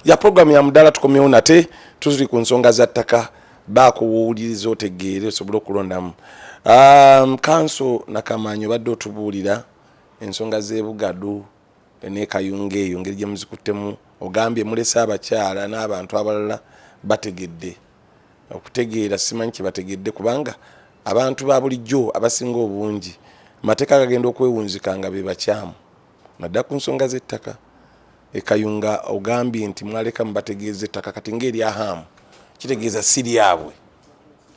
Ya program ya Mudaala tukomyewo nate. Tuli ku nsonga za ttaka. Baako woowuliriza otegeere osobole okulondamu. Counsel Nakamanyi, obadde otubuulira ensonga z'ebugadu n'ekayunga eyo, engeri gye muzikuttemu. Ogambye mulese abakyala n'abantu abalala bategedde okutegeera. Simanyi kye bategedde, kubanga abantu ba bulijjo abasinga obungi amateeka gagenda okwewunzika nga be bakyamu, naddala ku nsonga z'ettaka ekayunga. Ogambye nti mwaleka mubategeeza ettaka kati ngaerya Haamu, kitegeeza si lyabwe.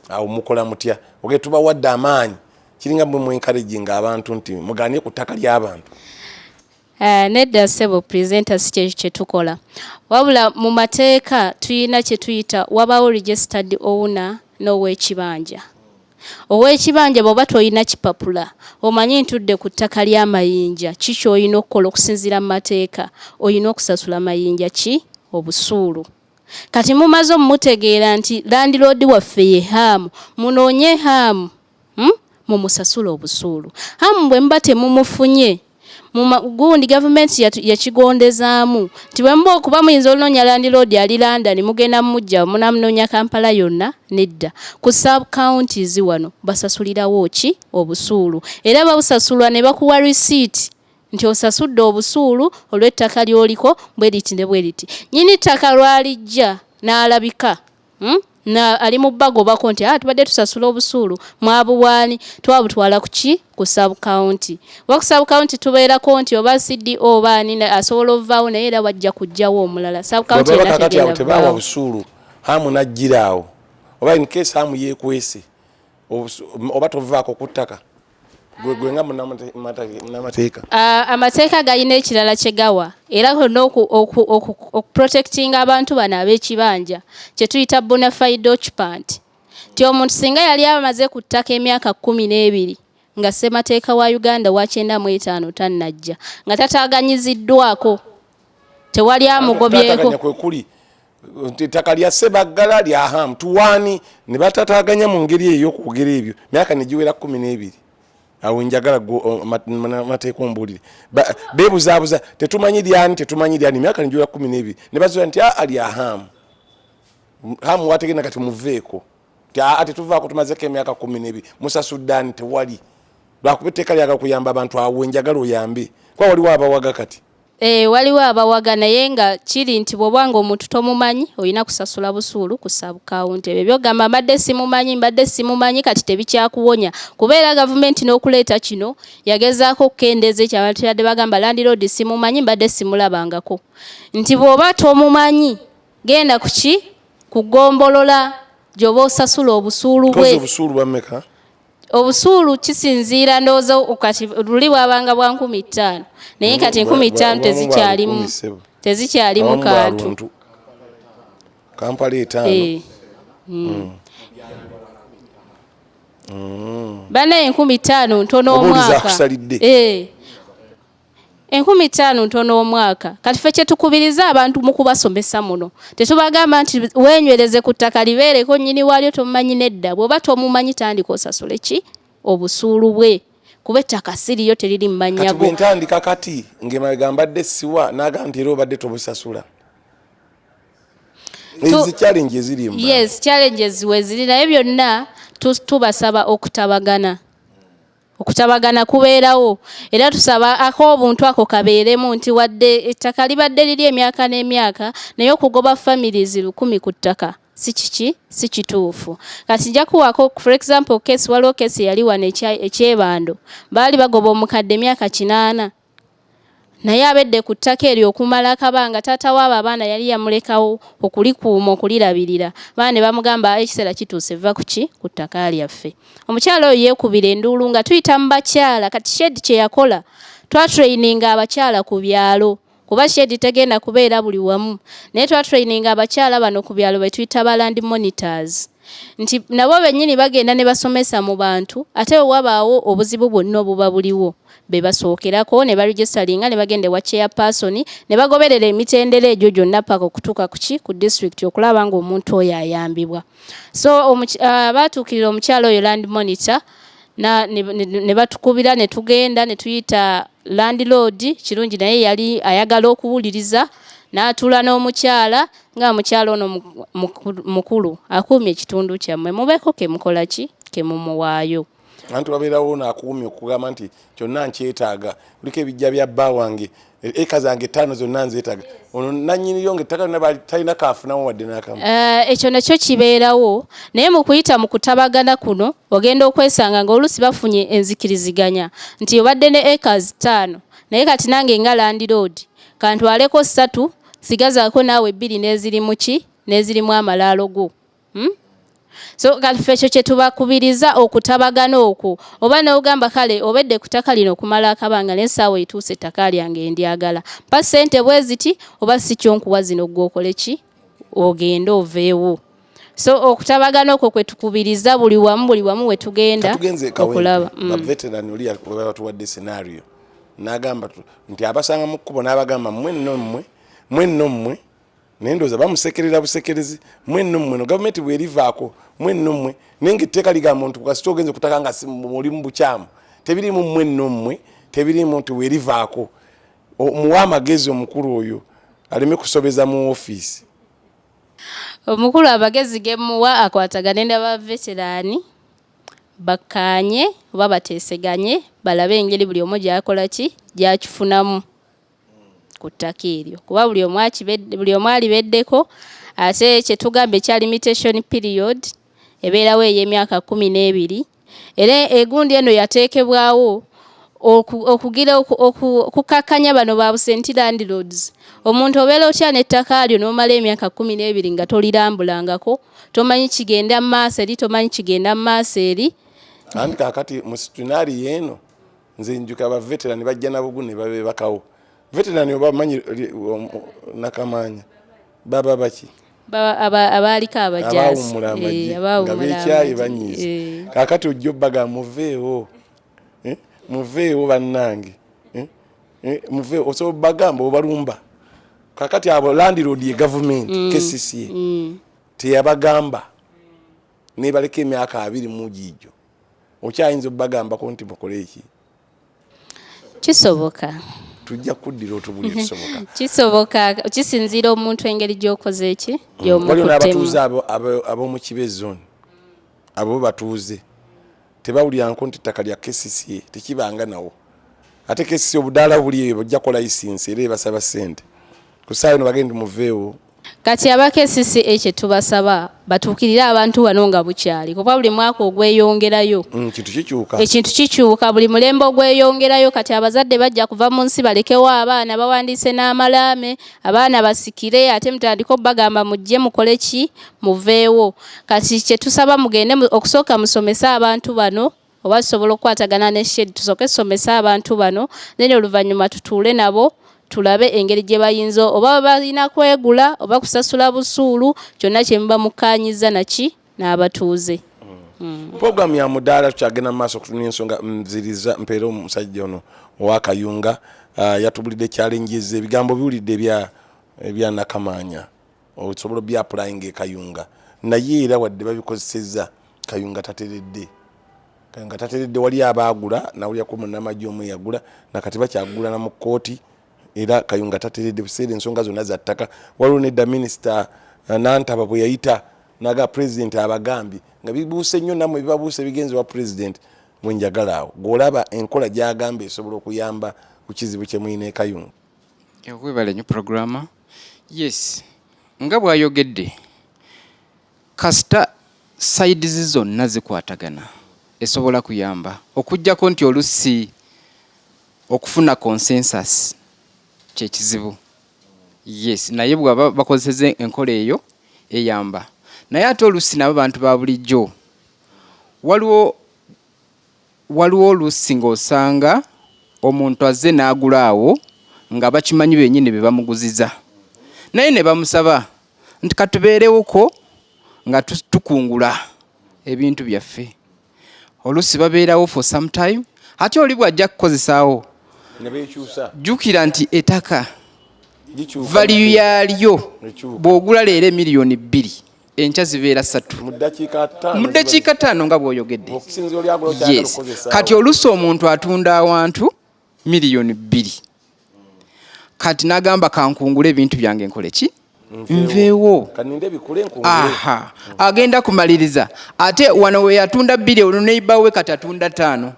Awo mukola mutya? Oge tubawadde amaanyi, kiringa mwe mwencouraginga abantu nti muganye ku ttaka ly'abantu. Nedda ssebo presenter, si kyekyo kye tukola, wabula mu mateeka tuyina kye tuyita wabaawo registered owner n'ow'ekibanja. Ow'ekibanja, bw'oba tolina kipapula omanyi ntudde ku ttaka ly'amayinja, ki ky'olina okukola okusinziira mu mateeka? Olina okusasula mayinja ki? Obusuulu. Kati mumaze omumutegeera nti landlord waffe ye Haamu, munoonye Haamu, Mumusasule obusuulu. Haamu bwe muba temumufunye, gundi gavumenti yakigondezaamu nti bwe muba okuba muyinza olunoonya landlord ali London, mugenda mumujja munamunoonya Kampala yonna? Nedda, ku sub counties wano basasulirawo ki? Obusuulu. Era babusasulwa ne bakuwa receipt nti osasudde obusuulu olw'ettaka ly'oliko bwe liti ne bwe liti. Nnyini ttaka lwalijja n'alabika, Na ali mu bagobako nti ah, tubadde tusasula obusuulu, mwabuwaani? Twabutwala ku ki? Ku sub county. Oba ku sub county tubeerako nti oba CDO oba ani asobola ovaawo, naye era wajja kujjawo omulala. Sub county Bwebaba kakati awo tebaawa busuulu, Hamu najjira awo, oba in case Hamu yeekwese, oba tovaako ku ttaka gwe nga munnamateeka? Amateeka galina ekirala kye gawa era konna okuprotectinga abantu bano ab'ekibanja, kye tuyita bona fide occupant, nti omuntu singa yali amaze ku ttaka emyaka 12 nga ssemateeka wa Uganda wa 95 tannajja, nga tataaganyiziddwako, tewali amugobyeko. Kwekuli nti ettaka lya Sebaggala, lya Hamu, tuwaani ne batataganya mu ngeri eyo ey'okwogera ebyo, myaka ne giwera 12. Awo njagala mateeka ombuulire. Beebuzaabuza, tetumanyi lyani, tetumanyi lyani, myaka ne giwera 12 ne bazuula nti aa, lya Hamu. Hamu wategenda kati muveeko nti aa, tetuvaako, tumazeko emyaka 12. Musasudde ani? Tewali, lwakuba etteeka lyagala kuyamba abantu. Awo njagala oyambe, kuba waliwo abawaga kati. Waliwo abawaga, naye nga kiri nti bw'oba nga omuntu tomumanyi, olina kusasula busuulu ku sub county. Ebyo byogamba mbadde simumanyi, mbadde simumanyi, kati tebikyakuwonya, kubeera gavumenti n'okuleeta kino yagezaako okukendeeza ekyo abantu yadde bagamba landlord simumanyi, mbadde simulabangako, nti bw'oba tomumanyi, genda ku ki? Ku ggombolola gy'oba osasula obusuulu bwe. Obusuulu bwameka? Obusuulu kisinziira, ndowooza kati luli bwabanga bwa 5000, naye kati 5000 tezikyalimu, tezikyalimu kantu. Kampala 500. Banaye, 5000 ntono omwaka. 5000 ntono omwaka. Kati ffe kyetukubiriza abantu mu kubasomesa muno, tetubagamba nti weenywereze ku ttaka libeereko nnyini waalyo tomumanyi. Nedda, bw'oba tomumanyi, tandika osasule ki? Obusuulu bwe, kuba ettaka siriyo, teriri mu mannya go. Ntandika kati ng'emabega mbadde siwa, naga nti era obadde tobusasula. Ezi challenges ziri. Yes, challenges weziri, naye byonna tubasaba okutabagana. Okutabagana kubeerawo, era tusaba ak'obuntu ako kabeeremu, nti wadde ettaka libadde liri emyaka n'emyaka, naye okugoba families 1000 ku ttaka si kiki? Si kituufu. Kati nja kuwaako for example case. Waliwo case eyali wano ekyebando, baali bagoba omukadde emyaka 80, naye abedde ku ttaka eryo okumala akabanga. Taata waabo abaana yali yamulekawo okulikuuma, okulirabirira. Baana ne bamugamba, ekiseera kituuse, va kuki? Ku ttaka lyaffe. Omukyala oyo yeekubira enduulu nga tuyita mu bakyala. Kati SHED kye yakola, twatraininga abakyala ku byalo, kuba SHED tegenda kubeera buli wamu, naye twatraininga abakyala bano ku byalo be tuyita ba land monitors, nti nabo bennyini bagenda ne basomesa mu bantu, ate bwe wabaawo obuzibu bwonna obuba buliwo, be basookerako ne baregisteringa ne bagenda ewa chairperson ne bagoberera emitendera egyo gyonna paka okutuuka ku ki? Ku district, okulaba ng'omuntu oyo ayambibwa. So baatuukirira omukyala oyo land monitor ne batukubira ne tugenda ne tuyita landlord. Kirungi naye yali ayagala okuwuliriza. N'atuula n'omukyala nga mukyala ono mukulu akuumye ekitundu kyammwe, mubeeko ke mukola ki ke mumuwaayo. Anti wabeerawo naakuumye okugamba nti kyonna nkyetaaga, kuliko ebijja bya bba wange, eka zange ttaano zonna nzeetaaga, ono nannyiniyo nga ettaka lyonna talina kaafunawo wadde n'akamu. Ekyo nakyo kibeerawo, naye mu kuyita mu kutabagana kuno ogenda okwesanga nga oluusi bafunye enzikiriziganya nti obadde ne acres 5, naye kati nange nga landlord kantwaleko 3, sigazaako naawe 2 n'ezirimu ki n'ezirimu amalaalo go. So kati ffe ekyo kye tubakubiriza, okutabagana okwo, oba n'ogamba kale obedde ku ttaka lino okumala akabanga, naye essaawa etuuse ettaka lyange ndyagala, mpa ssente bwe ziti oba si kyo nkuwa zino, ggwe okole ki ogende oveewo. So okutabagana okwo kwe tukubiriza buli wamu, buli wamu we tugenda Katugenze okulaba. Baveteran oli batuwadde scenario n'agamba nti abasanga mu kkubo n'abagamba, mmwe nno, mmwe, mmwe nno, mmwe, naye ndowooza bamusekerera busekerezi, mmwe nno, mmwe no gavumenti bwerivaako, mmwe nno, mmwe, naye nga etteeka ligamba nti kasita ogenze kutaka nga oli mu bukyamu, tebirimu mmwe nno, mmwe, tebirimu nti werivaako. Muwe amagezi omukulu oyo aleme kusobeza mu ofiisi. Omukulu amagezi gemuwa, akwatagane n'abaveteraani, bakkaanye oba bateeseganye, balabe engeri buli omu gy'akola ki gy'akifunamu ku ttaka eryo, kuba buli omu alibeddeko. Ate kyetugamba ekya limitation period ebeerawo ey'emyaka 12, era egundi eno yateekebwawo okugira okukakkanya bano ba absentee landlords. Omuntu obeera otya n'ettaka lyo n'omala emyaka 12 nga tolirambulangako, tomanyi kigenda mu maaso eri, tomanyi kigenda mu maaso eri? Anti kaakati mu scenario eno nze njuka abaveterani bajja nabugu ne babebakawo. Veterani oba manyi Nakamanya baba baki? Abaaliko abajaasi. Abawummula amagye. Eh, abawummula nga bekyayi amagye. Banyiize. Eh. Kaakati ojja obbaga muveewo. Eh, muveewo bannange. Eh, eh, muveewo, osobola obbagamba obalumba. Kaakati abo landlord ye gavumenti KCCA teyabagamba nebaleka emyaka 20 mu giigyo, okyayinza obbagambako nti mukole eki? Kisoboka. Tujja kuddira otubuli ekisoboka. Kisoboka, kisinziira omuntu engeri gy'okoze eki Waliwo gy'omukuttemu. N'abatuuze ab'omu Kibe Zone, abo batuuze tebawulyanko nti ettaka lya KCCA, tekibanga nawo. Ate KCCA obudaala buli eyo, bajja kukola license era ebasaba ssente ku ssaawa eno, bagende muveewo. Kati aba KCCA kye tubasaba, batuukirire abantu bano nga bukyali, kuba buli mwaka ogweyongerayo Kintu kikyuka. Ekintu kikyuka buli mulembe ogweyongerayo. Kati abazadde bajja kuva mu nsi balekewo abaana bawandiise n'amalaame, abaana basikire, ate mutandike obagamba mujje mukole ki muveewo. Kati kye tusaba, mugende okusooka musomese abantu bano, oba tusobola okukwatagana ne shed, tusooke tusomese abantu bano, then oluvannyuma tutuule nabo tulabe engeri gye bayinza oba balina kwegula oba kusasula busuulu, kyonna kye muba mukkaanyizza naki n'abatuuze. Puroguramu ya mudaala, tukyagenda mu maaso okutunula ensonga. Nziriza mpeera omusajja ono owakayunga. Yatubulidde challenges, ebigambo biwulidde ebya Nakamanya, osobola obyapplyinga ekayunga, naye era wadde babikozesezza, Kayunga tateredde, Kayunga tateredde. Wali abaagula, nawulyako munnamagye omu eyagula, nakati bakyagulana mu kkooti, era Kayunga tateredde buseera ensonga zonna za ttaka. Waliwo nedda minisita Nantaba bwe yayita naga pulezidenti abagambye nga bibuuse nnyo, nammwe bibabuuse bigenze wa pulezidenti. Mwenjagala awo gw'olaba enkola gy'agamba esobola okuyamba ku kizibu kye mulina e Kayunga. Webale nnyo programmer. Yes, nga bw'ayogedde, kasita sides zonna zikwatagana esobola kuyamba, okuggyako nti olusi okufuna consensus kyekizibu. Yes, naye bwaba bakozeseza enkola eyo eyamba, naye ate olusi nabo bantu ba bulijjo, waliwo oluusi ng'osanga omuntu azze n'agula awo nga bakimanyi bennyini be bamuguziza, naye ne bamusaba nti katubeerewoko nga tukungula ebintu byaffe. Oluusi babeerawo for some time, ate oli bw'ajja kukozesaawo, ne beekyusa. Jjukira nti ettaka Likyuka. Value yaalyo Ekyuka. bw'ogula leero 2 million, enkya zibeera 3. Mu ddakiika 5. Mu ddakiika 5 nga bw'oyogedde. Okusinzira olyagula okyagala okukozesa. Kati oluusi omuntu atunda awantu 2 miliyoni, Kati n'agamba kankungule ebintu byange nkole ki, nveewo. Kaninde bikule nkungule. Aha, agenda kumaliriza ate wano we yatunda 2, ono neighbor we kati atunda 5.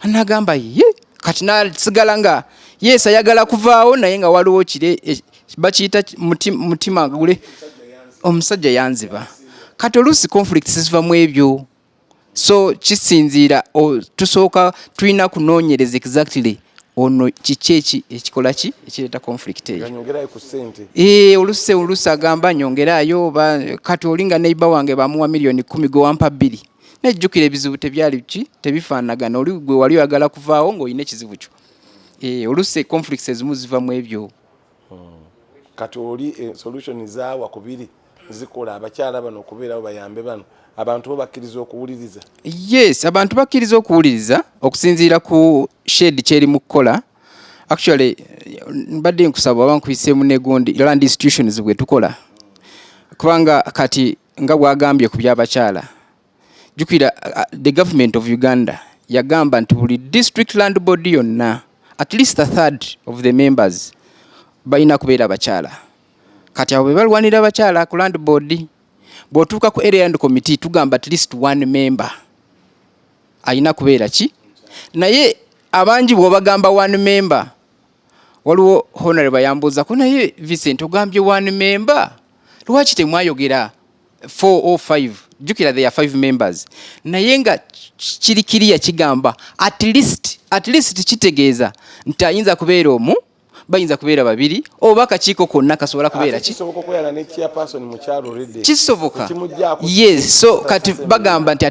Anagamba ye kati nasigala nga yes ayagala kuvaawo, naye nga waliwo kire bakiyita mutima gule omusajja yanziba. Kati oluusi conflicts ziva mu ebyo, so kisinziira tusooka tulina kunoonyereza exactly ono kiki eki ekikola ki ekireeta conflict eyo. Nyongerayo ku ssente. Oluusi agamba nyongerayo, oba kati oli nga neighbor wange bamuwa miliyoni 10, gwe wampa 2. Nejjukira ebizibu tebyali ki, tebifaanagana. Oli gwe wali oyagala kuvaawo ng'olina ekizibu kyo. Oluusi conflicts ezimu ziva mu ebyo. Kati oli solution zaawa kubiri zikola abakyala bano okubeerawo bayambe bano abantu bo bakkiriza okuwuliriza? Yes, abantu bakkiriza okuwuliriza okusinziira ku shed kyeri mu kukola. Actually mbadde nkusaba oba nkuyiseemu negundi land institutions bwe tukola, kubanga kati nga bwagambye ku by'abakyala, jjukira the government of Uganda yagamba nti buli district land board yonna at least a third of the members balina kubeera abakyala. Kati abo be balwanira abakyala ku land board. Bw'otuuka ku area land committee, tugamba at least one member alina kubeera ki, naye abangi bw'obagamba one member, waliwo honorable yambuuzako, naye Vincent ogambye one member, lwaki temwayogera 4 or 5? Jjukira there are 5 members, naye nga kiri kiriya kigamba at least. At least kitegeeza nti ayinza kubeera omu, bayinza kubeera babiri, oba akakiiko konna kasobola kubeera Ate ki. Kisoboka okubeera ne chairperson mukyalo already? Kisoboka. Ekimuggyako Yes, so kati bagamba nti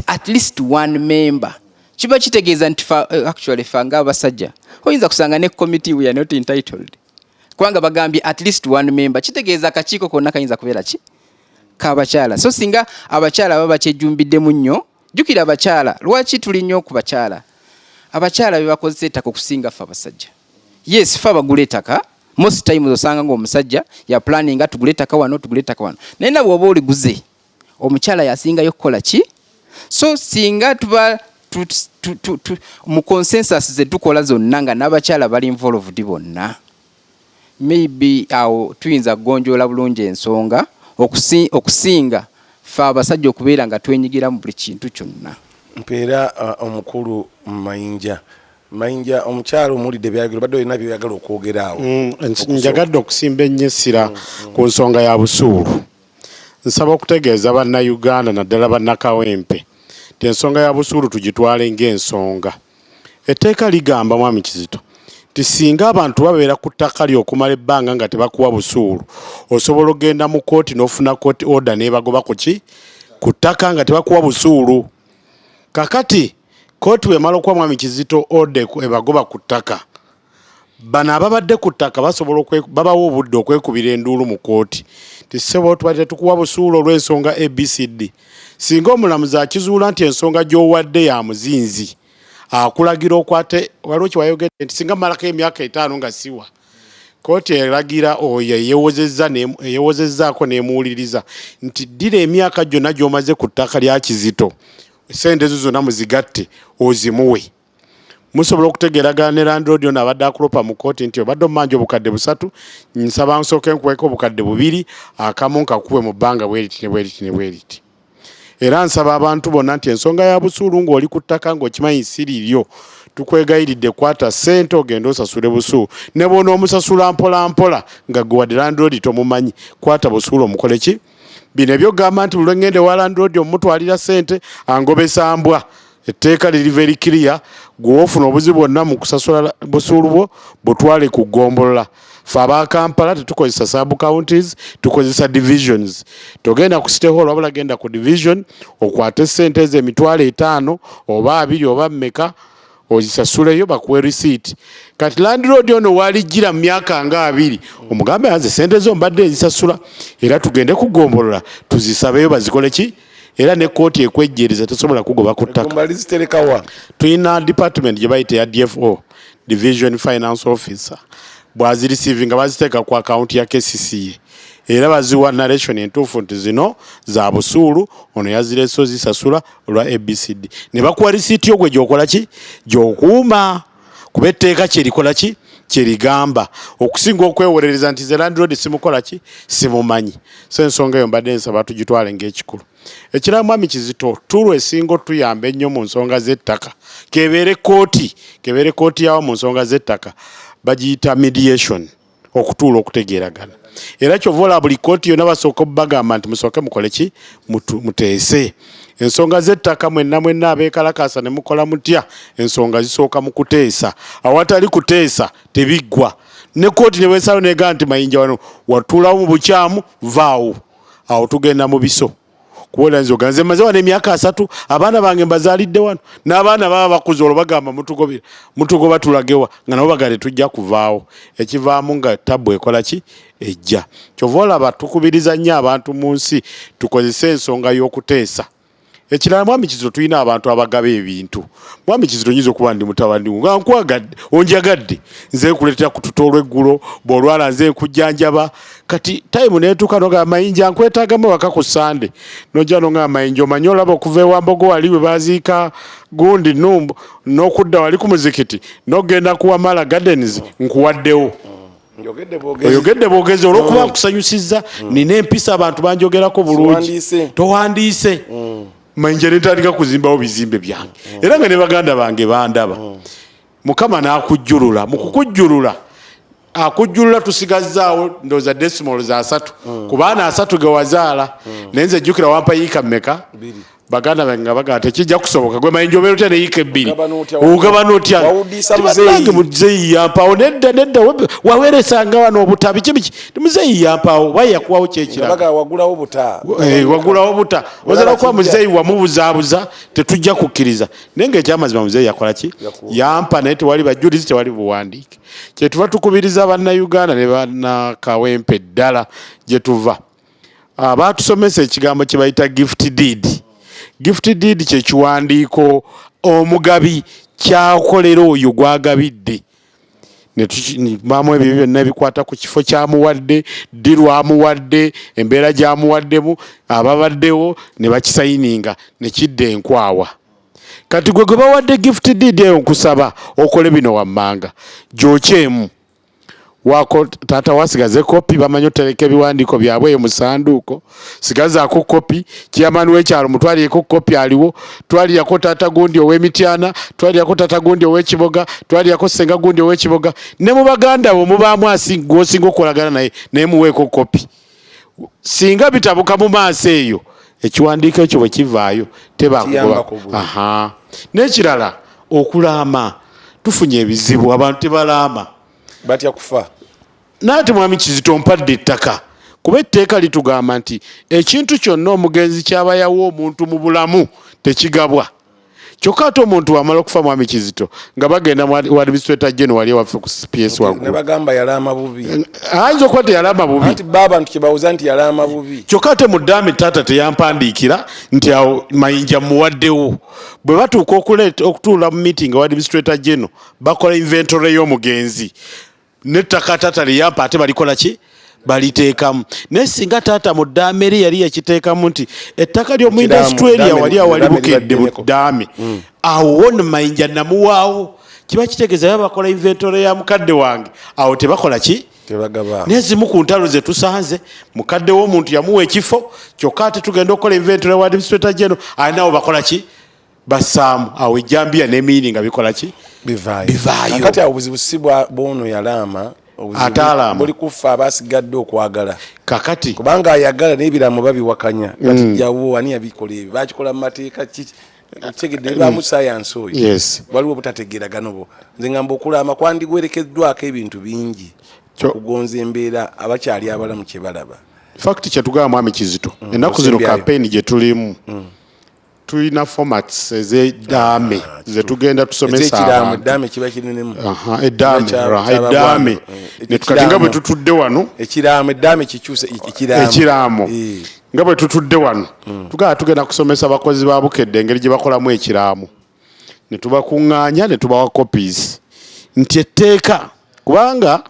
at least one member, kiba kitegeeza nti actually fa ng'abasajja oyinza kusanga ne committee we are not entitled, kubanga bagambye at least one member, kitegeeza akakiiko konna kayinza kubeera ki kabakyala. So singa abakyala baba bakyejumbiddemu nnyo, jjukira abakyala, lwaki tuli nnyo ku bakyala? Abakyala be bakozesa ettaka okusinga ffe abasajja. Yes, ffe abagula ettaka most times osanga ng'omusajja ya planninga tugule ettaka wano, tugule ettaka wano, naye nabwe oba oliguze omukyala yasingayo kukola ki. So singa tuba mu consensus zetukola zonna nga n'abakyala bali involved bonna, maybe awo tuyinza kugonjoola bulungi ensonga okusinga ffe abasajja okubeera nga twenyigira mu buli kintu kyonna. Mpeera omukulu Mayinja. Mayinja, omukyalo omuwulidde byayogera, obadde olina byoyagala okwogera awo. Njagadde okusimba ennyo essira ku nsonga ya busuulu. Nsaba okutegeeza Bannayuganda, naddala Bannakawempe, nti ensonga ya busuulu tugitwale ng'ensonga. Etteeka ligamba, Mwami Kizito, nti singa abantu babeera ku ttaka lyo okumala ebbanga nga tebakuwa busuulu, osobola okugenda mu kooti n'ofuna court order n'ebagoba ku ki, ku ttaka nga tebakuwa busuulu. Kakati kooti bwemala okuwa Mwami Kizito order ebagoba ku ttaka, bano ababadde ku ttaka basobola babawa obudde okwekubira enduulu mu kooti nti ssebo, tubadde tetukuwa busuulu olw'ensonga ABCD. Singa omulamuzi akizuula nti ensonga gy'owadde ya muzinzi, akulagira okwate. Waliwo kyewayogedde nti singa mmalako emyaka 5 nga siwa, kooti eragira oyo eyewozezzaako n'emuwuliriza nti ddira emyaka gyonna gy'omaze ku ttaka lya Kizito, sente ezo zonna muzigatte ozimuwe. Musobola okutegeeragana ne landlord ono abadde akulopa mu kooti nti obadde omumanja obukadde 300, nsaba nsooke nkuweeko obukadde 2, akamu nkakuwe mu bbanga bweriti ne bweriti ne bweriti. Era nsaba abantu bonna nti ensonga ya busuulu, ng'oli ku ttaka ng'okimanyi si liryo, tukwegayiridde kwata ssente ogende osasule busuulu, ne bw'onoomusasula mpola mpola nga gwe wadde landlord tomumanyi, kwata busuulu omukole ki. Bino ebyokugamba nti buli lwengenda ewa landlord omutwalira ssente angobesa mbwa, etteeka liri very clear. Gwe ofuna obuzibu bwonna mu kusasula busuulu bwo, butwale ku ggombolola. Fe aba Kampala tetukozesa sub counties, tukozesa divisions. Togenda ku City Hall, wabula genda ku division okwate ssente ezo 50,000 oba 20 oba mmeka, ozisasuleyo bakuwe receipt. Kati landlord ono walijjira mu myaka nga 20, omugambe anze sente zo mbadde nzisasula, era tugende kugombolola tuzisabeyo bazikole ki. Era ne kooti ekwejjeereza tesobola kugoba ku ttaka. Eggomba liziterekawa? Tulina department gye bayita eya DFO, division finance officer. Bw'azireceivinga baziteeka ku akawunti ya KCCA, era baziwa narration entuufu nti zino za busuulu, ono yazireese ozisasula olwa ABCD, ne bakuwa risiiti yo gwe gyokola ki, gyokuuma. Kuba etteeka kyerikola ki kyerigamba, okusinga okwewolereza nti ze landlord simukola ki, simumanyi. So ensonga eyo mbadde nsaba tugitwale ng'ekikulu. Ekirala, mwami Kizito, tool esinga otuyamba ennyo mu nsonga z'ettaka, kebeere kooti, kebeere kooti yawo mu nsonga z'ettaka, bagiyita mediation, okutuula okutegeeragana. Era kyova olaba buli kooti yonna basooka bagamba nti musooke mukole ki, muteese ensonga z'ettaka. Mwenna mwenna abeekalakaasa ne mukola mutya, ensonga zisooka mu kuteesa. Awatali kuteesa tebiggwa. Ne kooti ne bwesalawo negamba nti Mayinja wano watuulawo mu bukyamu, vaawo, awo tugenda mu biso. Kubola nze oganze maze wano emyaka 30, abaana bange mbazaalidde wano, n'abaana baba bakuze, olwo bagamba mutugobera, mutugoba tulagewa? Nga nabo bagamba tetujja kuvaawo. Ekivaamu nga tabu ekola ki, ejja. Kyova olaba tukubiriza nnyo abantu mu nsi tukozese ensonga y'okuteesa. Ekirala, mwami Kizito, tulina abantu abagaba ebintu. Mwami Kizito, nyinza okuba ndi mutabani wo nga nkwagadde, onjagadde, nze nkuleetera kututa olweggulo, bw'olwala nze nkujjanjaba. Kati time neetuuka nogamba, Mayinja, nkwetaagamu waka ku Sande. Nojja nogamba, Mayinja, omanyi olaba okuva ewambogo wali we baziika gundi numbu n'okudda wali ku muzikiti n'okugenda ku Wamala Gardens, nkuwaddewo. Njogedde bwogezi. Oyogedde bwogezi olwokuba nkusanyusizza, nina empisa, abantu banjogerako bulungi. Siwandiise. Towandiise. Mayinja netandika kuzimbawo bizimbe byange, era nga ne baganda bange bandaba. Mukama n'akujjulula. Mu kukujjulula akujjulula, tusigazaawo ndowooza decimal za 30 ku baana 30 ge wazaala. Naye nze jjukira wampa yiika mmeka? 2. Baganda bange nga bagamba tekijja kusoboka, gwe Mayinja obeera otya ne yiika 2? Ogabana otya? Ogabana otya? Wawudiisa Bannange, muzeeyi. Muzeeyi yampaawo. Nedda, nedda, waweeresanga wano obutabi ki biki, muzeeyi yampaawo oba yakuwawo kyekirala. Baga wagulawo buta. Eh, wagulawo buta ozala kuba Kijja. Muzeeyi wamubuzaabuza, tetujja kukkiriza. Naye nga ekyamazima muzeeyi yakola ki? Yakuwa. Yampa, naye tewali bajulizi, tewali buwandiike. Kyetuva tukubiriza Bannayuganda ne Bannakawempe ddala gye tuva, abatusomesa ekigambo kye bayita gift deed. Gift deed kyekiwandiiko omugabi kyakolera oyo gwagabidde, baamu ebyo byonna ebikwata ku kifo kyamuwadde, ddi lwamuwadde, embeera gyamuwaddemu, ababaddewo ne bakisayininga ne kidda enkwawa. Kati gwe gwe bawadde gift deed eyo, nkusaba okole bino wammanga: gyokyemu wako taata, wasigaze kopi, bamanyi otereka ebiwandiiko byabwe eyo mu sanduuko, sigazaako kopi. Chairman w'ekyalo mutwalireko kopi aliwo, twalirako taata gundi ow'Emityana, twalirako taata gundi ow'Ekiboga, twalirako senga gundi ow'Ekiboga, ne mu baganda bo mubaamu gwosinga okukolagana naye, naye muweeko kopi. Singa bitabuka mu maaso eyo, ekiwandiiko ekyo bwe kivaayo tebakugoba. Kiyambako bulungi. Aha, n'ekirala, okulaama, tufunye ebizibu, abantu tebalaama. Batya kufa. Naate mwami Kizito, mpadde ettaka, kuba etteeka litugamba nti ekintu kyonna omugenzi kyaba yawa omuntu mu bulamu tekigabwa. Kyokka ate omuntu wamala okufa, mwami Kizito, nga bagenda mu administrator general wali ewaffe ku PS Ne waggulu, bagamba yalaama bubi. Ayinza okuba teyalaama bubi. Anti ba abantu kyebawuza nti yalaama bubi. Kyokka ate mu ddaame taata teyampandiikira nti awo Mayinja muwaddewo. Bwe batuuka okuleeta okutuula mu meeting wa administrator general, bakola inventory y'omugenzi n'ettaka taata liyampa, ate balikola ki? Baliteekamu. Naye singa taata mu ddaame eri yali yakiteekamu nti ettaka ly'omu Ekiraamo, industry area ddaame wali awali ddaame Bukedde mu libaddeneko. ddaame awo won Mayinja namuwaawo, kiba kitegeeza baba bakola inventory ya mukadde wange, awo tebakola ki? Tebagaba. N'ezimu ku ntalo ze tusanze, mukadde w'omuntu yamuwa ekifo, kyokka ate tugenda okukola inventory wa administrator general, alinawo bakola ki? Bassaamu awo ejjambiya n'emiyini nga bikola ki? Bivaayo. Bivaayo. Kakati awo obuzibu si bwa bwono yalaama, obuzibu Ataalaama. buli kufa abasigadde okwagala. Kakati kubanga ayagala n'ebiraamo babiwakanya, kati jawo ani yabikola ebyo, bakikola mu mateeka ki? Kitegedde bibaamu sayansi oyo. Waliwo obutategeeragana obwo. Nze ngamba okulaama kwandigwerekeddwako ebintu bingi okugonza embeera abakyali abalamu kye balaba. Fact, kyetugamba mwami Kizito, ennaku zino Osembyayo. Campaign gye tulimu, tulina formats ez'eddaame zetugenda tusomesa Ez'ekiraamo, abantu. eddaame kiba kinenemu. Aha, eddaame, Kiba eddaame. ekiraamo. Ne kati nga bwe tutudde wano, Ekiraamo, eddaame kikyuse ekiraamo. Ekiraamo. Nga bwe tutudde wano, tugala tugenda kusomesa abakozi ba Bukedde engeri gye bakolamu ekiraamo, ne tubakuŋŋaanya ne tubawa copies nti etteeka, kubanga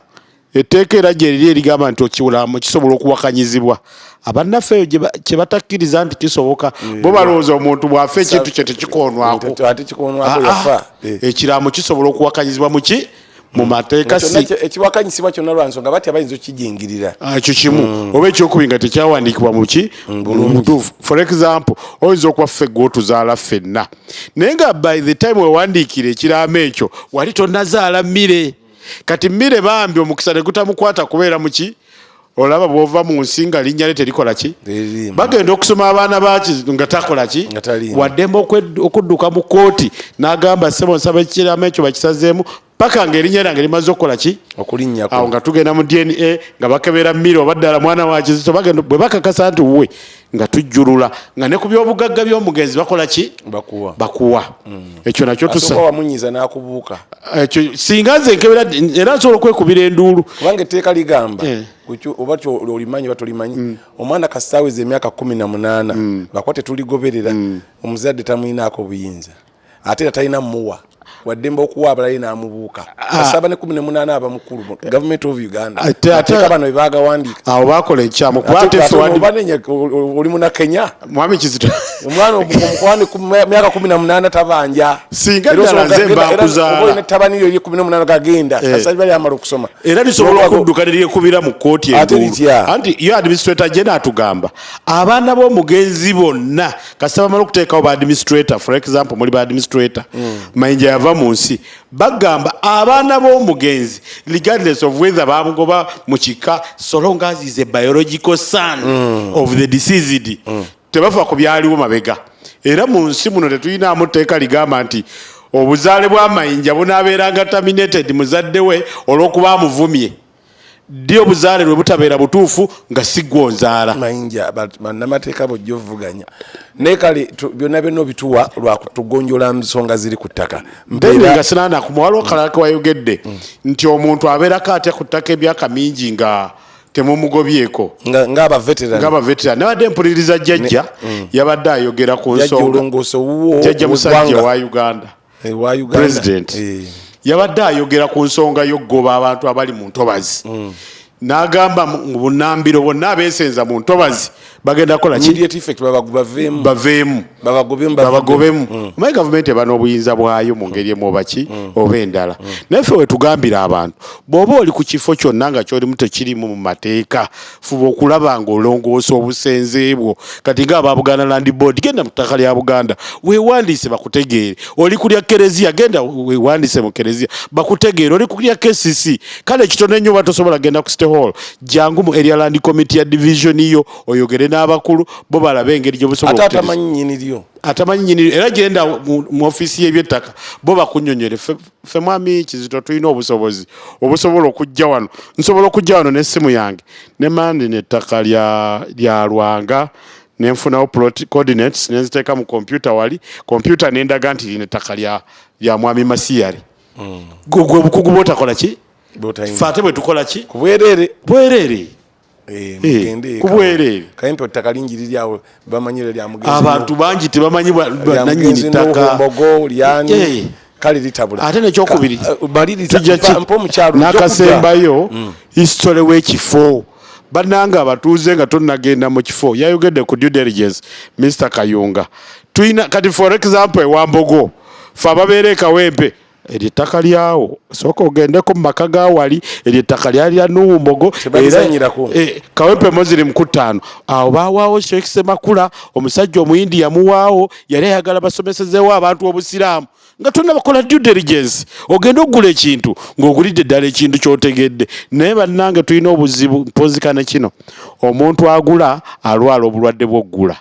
etteeka era gye riri erigamba nti okiraamo kisobola okuwakanyizibwa. Abannaffe eyo kye batakkiriza nti kisoboka, bo balowooza omuntu bw'afa ekintu kye tekikoonwako. Ate kikoonwako Ah, ah. yafa. Ekiraamo kisobola okuwakanyizibwa muki mu mateeka. Kyonna Si ekiwakanyisibwa kyonna lwa nsonga batya bayinza okukijingirira. Ah, ekyo kimu, oba ekyokubiri nga tekyawandiikibwa muki mubutuufu. For example, oyinza okuba ffe gwe otuzaala ffenna, naye nga by the time wewandiikira ekiraamo ekyo wali tonnazaala mmire. Kati mmire bambi omukisa ne gutamukwata kubeera muki, olaba bw'ova mu nsi nga linnya lye terikola ki. Teririimu. Bagenda okusoma abaana baki nga takola ki. Nga taliimu. Waddembe okudduka mu kooti n'agamba, "Ssebo, nsaba ekiraamo ekyo bakisazeemu paka ng'erinnya lyange limaze okukola ki." Okulinnyako. Awo nga tugenda mu DNA nga bakebera mmire oba ddala mwana wa Kizito. Bagenda bwe bakakasa nti wuwe, nga tujjulula nga ne ku byobugagga by'omugenzi bakola ki? Bakuwa. Bakuwa. Ekyo nakyo asooka tusa wamunyiza n'akubuuka. Ekyo singa nze nkebera era nsobola okwekubira enduulu. Kubanga etteeka ligamba oba olimanyi oba tolimanyi, omwana kasita aweza emyaka 18, lwakuba tetuligoberera, omuzadde tamuyinaako buyinza, ate era talina muwa waddembe okuwa abalala ye n'amubuuka. Kasaba ne 18 aba mukulu. Government of Uganda Ate amateeka bano bebagawandiika. Awo bakola ekyamu kuba ate ffe oba nenye oli muna Kenya. Mwami Kizito, omwana omukwani ku myaka 18 tabanja. Singa Era ddala osobola nze mba nkuzaala. oba olina tabani yo eri 18 gagenda kasita bali amala okusoma. Era lisobola okudduka neryekubira mu kooti Ate enduulu. litya? Anti yo administrator general atugamba abaana b'omugenzi bonna kasita bamala okuteekawo ba administrator, for example muli ba administrator, Mayinja yava mu nsi, bagamba abaana b'omugenzi regardless of whether bamugoba mu kika, so long as is a biological son of the deceased, tebafa ku byaliwo mabega. Era mu nsi muno tetulinamu tteeka ligamba nti obuzaale bwa Mayinja bunaabeeranga terminated muzadde we olw'okuba amuvumye. Ddi obuzaale lwe butabeera butuufu nga si gwonzaala? Mayinja, bannamateeka bojja ovuganya, naye kale byonna byonna obituwa lwakutugonjola nsonga ziri ku ttaka. Then nga sinanakuma, waliwo kalala kewayogedde nti omuntu abeerako atya ku ttaka emyaka mingi nga temumugobyeko? Ng'abaveteran. Ng'abaveteran. Nabadde mpuliriza jjajja, yabadde ayogera ku jjajja nsonga olongooso wuwo. Jjajja musajja ow'eggwanga. wa Uganda. Wa Uganda. President. Yabadde ayogera ku nsonga y'okugoba abantu abali mu ntobazi, n'agamba mu bunambiro bonna abeesenza mu ntobazi bagenda kukola ki? Immediate effect, baveemu. Baveemu. Babagobemu. Babagobemu. Omanyi gavumenti eba n'obuyinza bwayo mu ngeri emu oba ki oba endala, naye ffe wetugambira abantu, bw'oba oli ku kifo kyonna nga kyolimu tekirimu mu mateeka, fuba okulaba ng'olongoosa obusenze bwo. Kati nga aba Buganda Land Board, genda mu ttaka lya Buganda weewandiise bakutegeere. Oli kulya kereziya, genda weewandiise mu kereziya bakutegeere. Oli kulya KCC, kale kitono ennyo, oba tosobola genda ku City Hall, jangu mu area land committee ya division yo oyogere n'abakulu bo balabe engeri gye busobola ate okutereeza. Atamanyi nnyini lyo. Atamanyi nyini, era genda mu ofiisi y'ebyettaka bo bakunnyonnyole. Ffe mwami Kizito tulina obusobozi obusobola okujja wano. Nsobola okujja wano n'essimu yange ne mandi n'ettaka lya Lwanga, nenfunawo plot coordinates nenziteeka mu kompyuta wali, kompyuta nendaga nti lino ettaka lya mwami Masiyari. Gwe obukugu bwotakola ki? Bw'otalina. Ffe ate bwe tukola ki? Ku bwereere. Bwereere. Mugende. Ku bwereere. Kayimpe ettaka lingi liri awo bamanyire lya mugenzi. Abantu bangi tebamanyi lya bannannyini mugenzi ttaka. Mbogo lyani. Kale litabula. Ate nekyokubiri, Maliriza. tujja mpa omukyalo ojja n'akasembayo, history w'ekifo. Bannanga abatuuze, nga tonnagenda mu kifo, yayogedde ku due diligence Mr Kayunga. Tulina kati for example ewambogo, fe ababeera ekawempe, eryo ettaka lyawo, sooka ogendeko mu maka ga wali, eryo ettaka lyali lya Nuhu Mbogo. Tebalizannyirako. Kawempe Muslim ku ttaano awo baawaawo Sheikh Semakula, omusajja omuyindi yamuwaawo, yali ayagala basomesezeewo abantu obusiraamu. Nga tonna bakola due diligence, ogenda okugula ekintu ng'ogulidde ddala ekintu ky'otegedde. Naye bannange tulina obuzibu mpozikane kino, omuntu agula alwala obulwadde bw'oggula,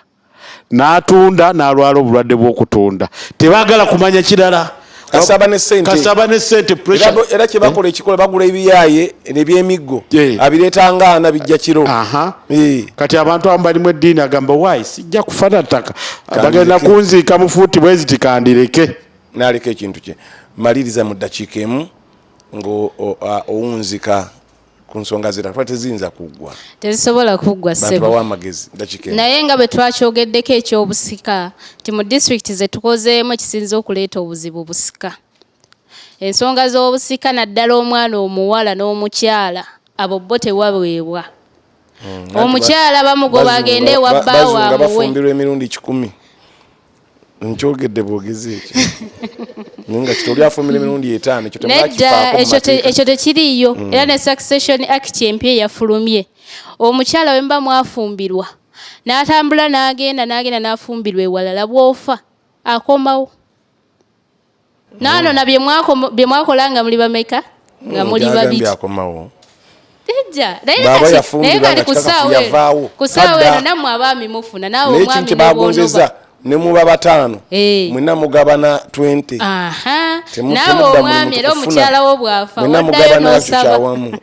n'atunda n'alwala obulwadde bw'okutunda, tebaagala kumanya kirala. Kasaba ne ssente. Kasaba ne ssente, pressure. Era kyebakola ekikola, bagula ebiyaaye nebyemiggo, abireeta ngaana bijja kiro. Kati abantu abamu balimu eddiini, agamba waayi sijja kufana ttaka, bagenda Kandireke. kunziika mu fuuti bweziti, kandireke. N'aleka ekintu kye. Maliriza mu ddakiika emu ng'owunzika ku nsonga zira kuba teziyinza kuggwa. Tezisobola kuggwa. Bantu ssebo. bawa amagezi, ddakiika emu. Naye nga bwe twakyogeddeko ekyobusika, nti mu disitulikiti ze tukozeemu ekisinza okuleeta obuzibu busika, ensonga z'obusika, naddala omwana omuwala n'omukyala, abo bo tewaweebwa. Omukyala bamugoba agende ewa bbaawe amuwe. Bafumbirwa emirundi 1,000. Nkyogedde bwogezi ekyo naye nga kiti oli afumbira emirundi 5, ekyo Nedda, ekyo tekiriiyo. Era ne Succession Act empya eyafulumye, omukyala we muba mwafumbirwa n'atambula n'agenda n'agenda n'afumbirwa ewalala, bw'ofa akomawo naanona bye mwakola nga muli bameka, nga muli babiri. Akomawo. Ejja naye kati ku ssaawa eno nammwe abaami mufuna naawe omwami ne bagonzeza ne muba 5 mwenna mugabana 20. Naawe omwami era omukyala wo bw'afa waddayo n'osaba.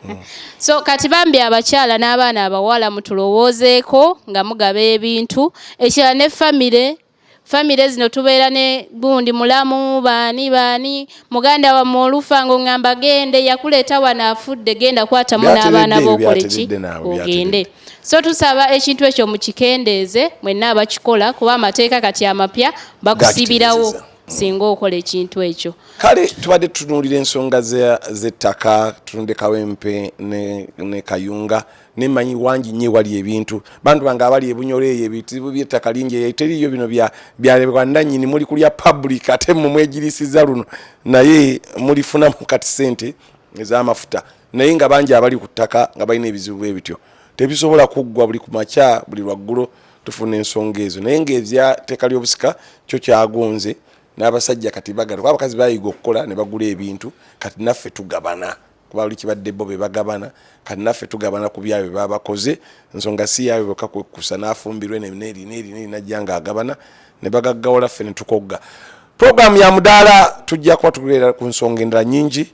So kati bambi abakyala n'abaana abawala mutulowoozeeko nga mugaba ebintu. Ekirala ne famire, famire zino tubeera ne gundi mulamu baani baani, muganda wammwe olufa ng'oŋŋamba gende yakuleeta wano afudde, genda kwatamu n'abaana b'okole ki ogende. So tusaba ekintu ekyo mukikendeeze mwenna abakikola, kuba amateeka kati amapya bakusibirawo singa okola ekintu ekyo. Kale tubadde tutunuulira ensonga z'ettaka, tutunudde Kawempe ne Kayunga, nemanyi wangi nnyo ewali ebintu. Bantu bange abali ebunyolo eyo ebizibu by'ettaka lingi eyo, teriiyo bino bya nanyini, muli kulya public ate mmwe mwegirisiza luno, naye mulifunamu kati ssente ez'amafuta. Naye nga bangi abali ku ttaka nga balina ebizibu bwe bityo tebisobola kuggwa buli ku makya, buli lwaggulo tufuna ensonga ezo. Naye ng'ebyatteeka ly'obusika kyo kyagonze n'abasajja kati bagala, kuba abakazi bayiga okukola ne bagula ebintu, kati naffe tugabana, kuba buli kibadde bo be bagabana, kati naffe tugabana ku byabwe baba bakoze. Ensonga si yaabwe bokka kwekkusa n'afumbirwe neri neri neri najja ng'agabana ne bagaggawala ffe ne tukogga. Puroguramu ya mudaala tujja kuba tugeera ku nsonga endala nnyingi.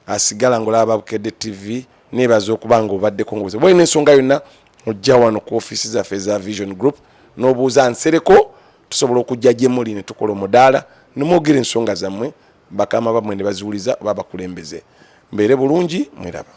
Asigala ng'olaba Bukedde TV, neebaza okuba ng'obaddeko ng'obuuza. Bw'olina ensonga yonna ojja wano ku ofiisi zaffe eza Vision Group n'obuuza Nsereko, tusobola okujja gye muli ne tukola omudaala ne mwogera ensonga zammwe, bakama bammwe ne baziwuliza oba abakulembeze. Mbeere bulungi, mweraba.